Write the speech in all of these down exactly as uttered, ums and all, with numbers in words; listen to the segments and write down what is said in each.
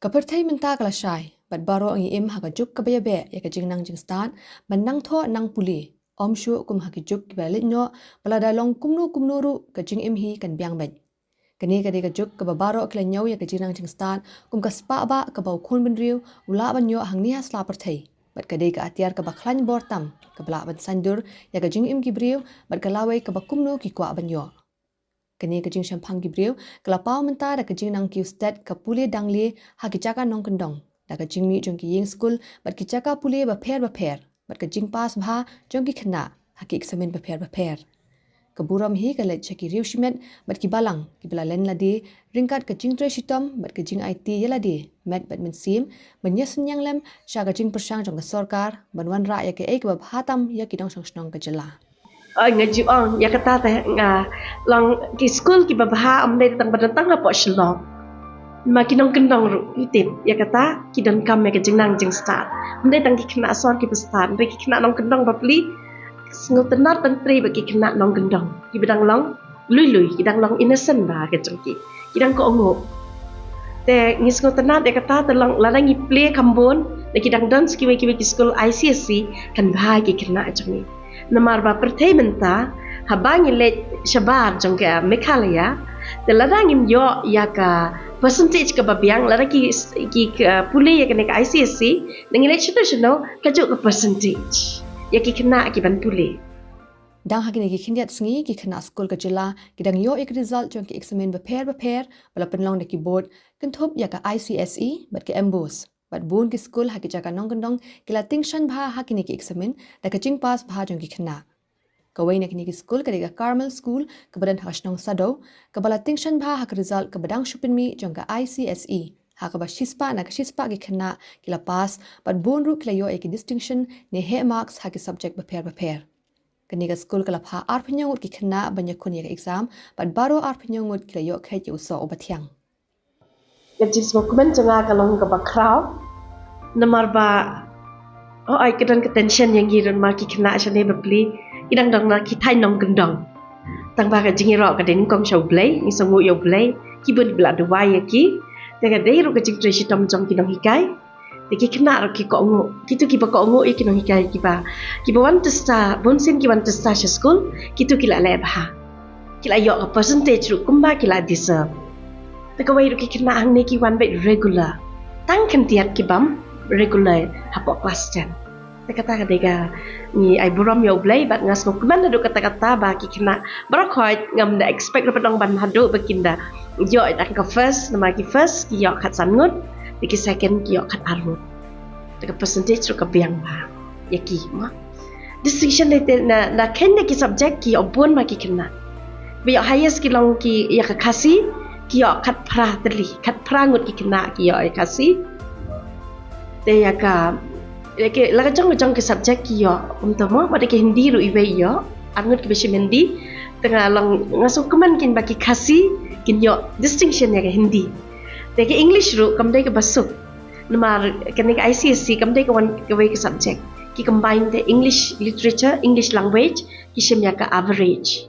Ka pyrthei mynta ka la shai, bad baroh ngi im ha ka juk kaba ïabeh ïa ka jingnang jingstad ban nang thoh nang pule, ym shuh kum ha ki juk kiba la leit noh, ba lada long kumno kumno ruh ka jingim hi kan biang beit. Kane ka dei ka juk kaba baroh ki la ñiew ïa ka jingnang jingstad kum ka spah bah kaba u khun bynriew u lah ban ïoh hangne ha sla pyrthei, bad ka dei ka atiar kaba khlaiñ bor tam kaba lah ban saiñdur ïa ka jingim ki briew bad ka lawei kaba kumno ki kwah ban ïoh. Kane ka jingshemphang ki briew ka la paw mynta da ka jingnang kiew stet ka pule dangle ha ki jaka nongkyndong, da ka jingmih jong ki ïing skul bad ki jaka pule bapher bapher, bad ka jingpass bha jong ki khynnah ha ki eksamin bapher bapher. Ka burom hi ka leit sha ki riew shimet bad ki balang kiba la len lade ryngkat ka jingtrei shitom bad ka jingaiti ïa lade met bad mynsiem, ban ïasynñiang lem sha ka jingpyrshang jong ka sorkar ban wanrah ïa kaei kaba bha tam ïa ki nongshong shnong ka jylla. Oi, nga ju ong ïa kata te, nga long ki skul kiba bha ym dei tang ba don tang hapoh Shillong. Ma ki nongkyndong ruh ki tip ïa kata, ki donkam ïa ka jingnang jingstad. Ym dei tang ki khynnah sor kiba stad, ym dei ki khynnah nongkyndong bapli. Sngewtynnad ban trei bad ki khynnah nongkyndong kiba dang long lui lui, ki dang long innocent bha ka jong ki, ki dang kohnguh. Te ngi sngewtynnad ïa kata, te long lada ngi plie kham bun, da ki dang don sa kiwei kiwei ki skul I C S E, kan bha ki khynnah jong ngi. Namar ba pyrthei mynta, haba ngi leit shabar jong ka Meghalaya, te lada ngim ïoh ïa ka percentage kaba biang, lada ki, ki, ka pule ïa kane ka I C S E, da ngi leit shano shano, kajuh ka percentage ïa ki khynnah kiban pule. Dang ha kine ki khyndiat sngi, ki khynnah skul ka jylla ki dang ïoh ïa ka result jong ki eksamin bapher bapher ba la pynlong da ki board kynthup ïa ka I C S E bad ka MBOSE. Bad bun ki skul ha ki jaka nongkyndong ki la tyngshaiñ bha ha kine ki eksamin da ka jingpass bha jong ki khynnah. Kawei na kine ki skul ka dei ka Carmel School kaba don ha ka shnong Saddew, kaba la tyngshaiñ bha ha ka result kaba dang shu pynmih jong ka I C S E, ha kaba shispah na ka shispah ki khynnah ki la pass, bad bun ruh ki la ïoh ïa ki distinction ne heh marks ha ki subject bapher bapher. Kane ka skul ka la phah arphew hynñiew ngut ki khynnah ban ïakhun ïa ka exam, bad baroh arphew hynñiew ngut ki la ïoh kheit ïa u soh uba thiang. Ka jingsngewkmen jong nga ka long kaba khraw. Namar ba, oh, ai, ka don ka tension ïa ngi ruh namar ki khynnah shane bapli ki dang don na ki thaiñ nongkyndong. Tang ba ka jingïaroh ka dei nyngkong sha U Blei, ngi sngewnguh ïa U Blei, ki bun ba la duwai ïa ki. Te ka dei ruh ka jingtrei shitom jong ki nonghikai. Te ki khynnah ruh ki kohnguh, kito kiba kohnguh ïa ki nonghikai kiba, kiba wan testa, bunsien ki wan testa sha skul, kito ki la leh bha. Ki la ïoh ka percentage ruh kumba ki la deserve. Te kawei ruh ki khynnah hangne ki wan beit regular. Tang khyndiat ki bym regular hapoh class ten. Te kata ka dei ka, ngi ai burom ïa U Blei, bad nga sngewkmen naduh katta katta ba ki khynnah baroh khoit, ngam da expect ruh pat ong ban haduh ba kin da ïoh ïa ka first, namar ki first ki ïoh khatsan ngut, te ki second ki ïoh khatar ngut. Te ka percentage ruh ka biang bha ïa ki, mo. Distinction dei te na, na khein na ki subject ki ïoh bun ma ki khynnah. Ba ïoh highest ki long ki ïa ka Khasi, ki ïoh khatphra tylli, khatphra ngut ki khynnah ki ïoh ïa Khasi. Te ïa ka, ïa ki, la ka jong ka jong ki subject ki ïoh kumta, mo, bad ïa ki Hindi ruh iwei ïoh, ar ngut kiba shim Hindi. Te nga long, nga sngewkmen kin ba ki Khasi kin ïoh distinction ïa ka Hindi. Te ka English ruh kam dei kaba suk. Namar kane ka I C S E kam dei ka wan kawei ka subject. Ki combine te English literature, English language, ki shim ïa ka average.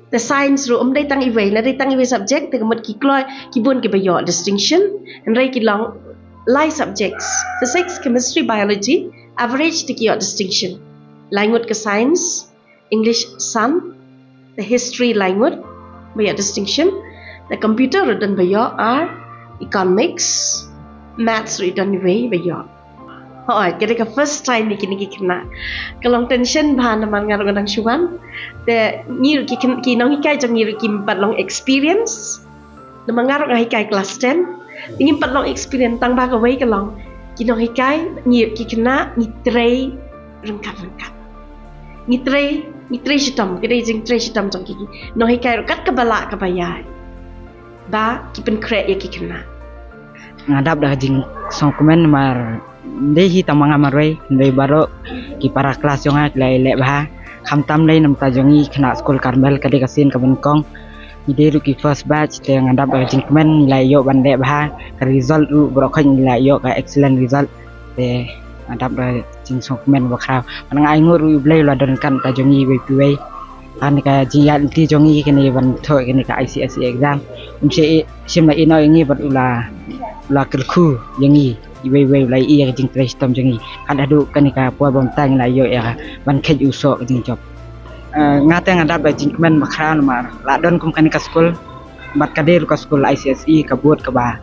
Te science ruh ym dei tang iwei, na dei tang iwei subject, te ka mut ki kloi, ki bun kiba ïoh distinction, hynrei ki long lai subjects. Physics, chemistry, biology, average te ki ïoh distinction. Lai ngut ka science, English san, te history lai ngut ba ïoh distinction, te computer ruh don ba ïoh ar, economics, maths ruh don iwei ba ïoh. Hooid, ka dei ka first time ïa kine ki khynnah. Ka long tension bha namar nga ruh nga dang shu wan. Te ngi ruh ki khyn-, ki nonghikai jong ngi ruh kim pat long experience. Namar nga ruh nga hikai class ten. Te ngim pat long experience, tang ba kawei ka long, ki nonghikai, ngi ruh ki khynnah ngi trei ryngkat ryngkat. Ngi trei, ngi trei shitom, ka dei jingtrei shitom jong ki, ki nonghikai ruh kat kaba lah kaba ïai ba ki pynkhreh ïa ki khynnah. Nga dap da ka jingsngewkmen namar ym dei hi tang ma nga marwei, hynrei baroh ki para klas jong nga ki la ïaleh bha. Khamtam dei na bynta jong ngi khynnah skul Carmel, ka dei ka sien kaba nyngkong. Ngi dei ruh ki first batch, te nga dap da ka jingkmen ngi la ïoh ban leh bha. Ka result ruh baroh khoit ngi la ïoh ka excellent result. Te nga dap da ka jingsngewkmen ba khraw. Bad nga ainguh ruh ïa U Blei u la don ryngkat bad jong ngi iwei pa iwei. Kane ka jingïaid lynti jong ngi kane ban thoh kane ka I C S E exam, um shym, shym la ïehnoh ïa ngi bad u la la kyrkhu ïa ngi, iwei iwei la ïoh ïa ka jingtrei shitom jong ngi. Haduh kane ka por ba mynta ngi la ïoh ïa ban kheit u soh ka jingjop. Eh, nga te nga dap da jingkmen bakhraw namar la don kum kane ka skul bad ka dei ruh ka skul I C S E, ka board kaba,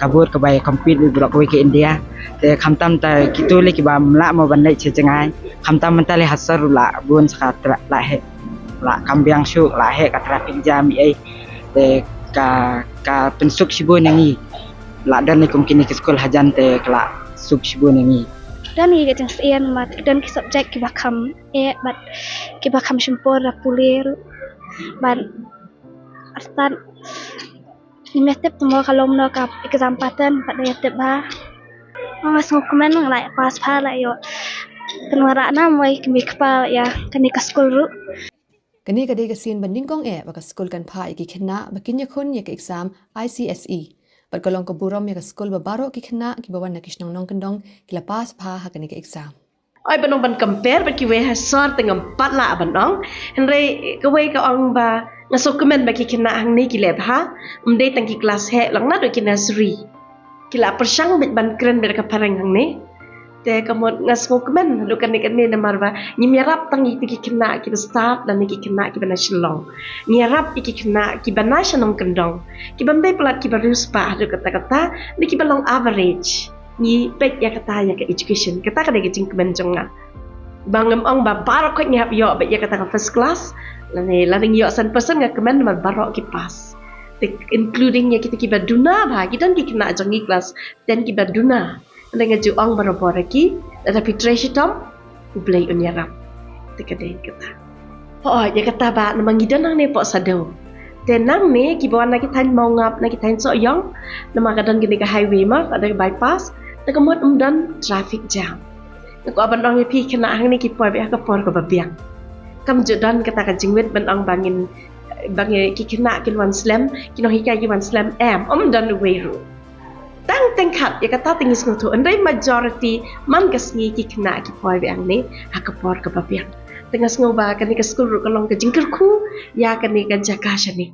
ka board kaba ïa compete bad baroh kawei ka India. Te khamtam ta kito lei kiba ym lah mo ban leit sha jngai, khamtam mynta lei ha sor ruh la bun sa ka tra-, la heh, la kam biang shuh, la heh ka traffic jam ïa ei. Te ka, ka pynsuk shibun ïa ngi. La don lei kum kine ki skul hajan te ka la suk shibun ïa ngi. Don ngi ka jingsngewsih namar don ki subject kiba kham eh bad kiba kham shim por da pule ruh. Bad artat ngim ïatip te mo ka long kumno ka exam pattern bad da ïatip bha. Nga sngewkmen nga la pass bha, la ïoh pynwanrah na mo ïa ki mei kpa ïa kane ka skul ruh. Kane ka dei ka sien ba nyngkong eh ba ka skul kan phah ïa ki khynnah ba kin ïakhun ïa ka exam I C S E. Bad ka long ka burom ïa ka skul ba baroh ki khynnah kiba wan na ki shnong nongkyndong ki la pass bha ha kane ka exam. Oi, ban ong ban compare bad kiwei ha sor te ngam pat lah ban ong. Hynrei kawei ka ong ba nga sngewkmen ba ki khynnah hangne ki leh bha. Ym dei tang ki klas heh lang, naduh ki nursery ki la pyrshang beit ban kren beit ka phareng hangne. Te ka mut nga sngewkmen haduh kane kane namar ba ngim ïarap tang ïa ki khynnah kiba stad lane ki khynnah kiba na Shillong. Ngi ïarap ïa ki khynnah kiba na sha nongkyndong, kiba ym dei palat kiba riewspah haduh katta katta, ne kiba long average. Ngi peit ïa kata ïa ka education. Kata ka dei ka jingkmen jong nga. Ba ngam ong ba baroh khoit ngi hap ïoh beit ïa kata ka first class, lane, lane ngi ïoh san percent nga kmen namar baroh ki pass. Te including ïa kita kiba duna bha, ki don ki khynnah jong ngi klas ten kiba duna. Hynrei nga ju ong barabor ïa ki, lada phi trei shitom, U Blei un ïarap. Te ka dei kata. Hooid, ïa kata ba namar ngi don nangne poh Saddew. Te nangne kiba wan na ki thaiñ Mawngap, na ki thaiñ Sohiong, namar ka don kane ka highway ma, ka don ka bypass, te ka mut ym don traffic jam. Nga kwah ban ong ïa phi, khynnah hangne ki poi beit ha ka por kaba biang. Kam ju don kata ka jingwit ban ong ba ngin, ba ngi, ki khynnah kin wan slem, ki nonghikai ki wan slem, em, ym don uwei ruh. Tang teng khat ïa kata te ngi sngewthuh, hynrei majority man ka sngi ki khynnah ki poi beit hangne ha ka por kaba biang. Te nga sngew ba kane ka skul ruh ka long ka jingkyrkhu ïa kane ka jaka shane.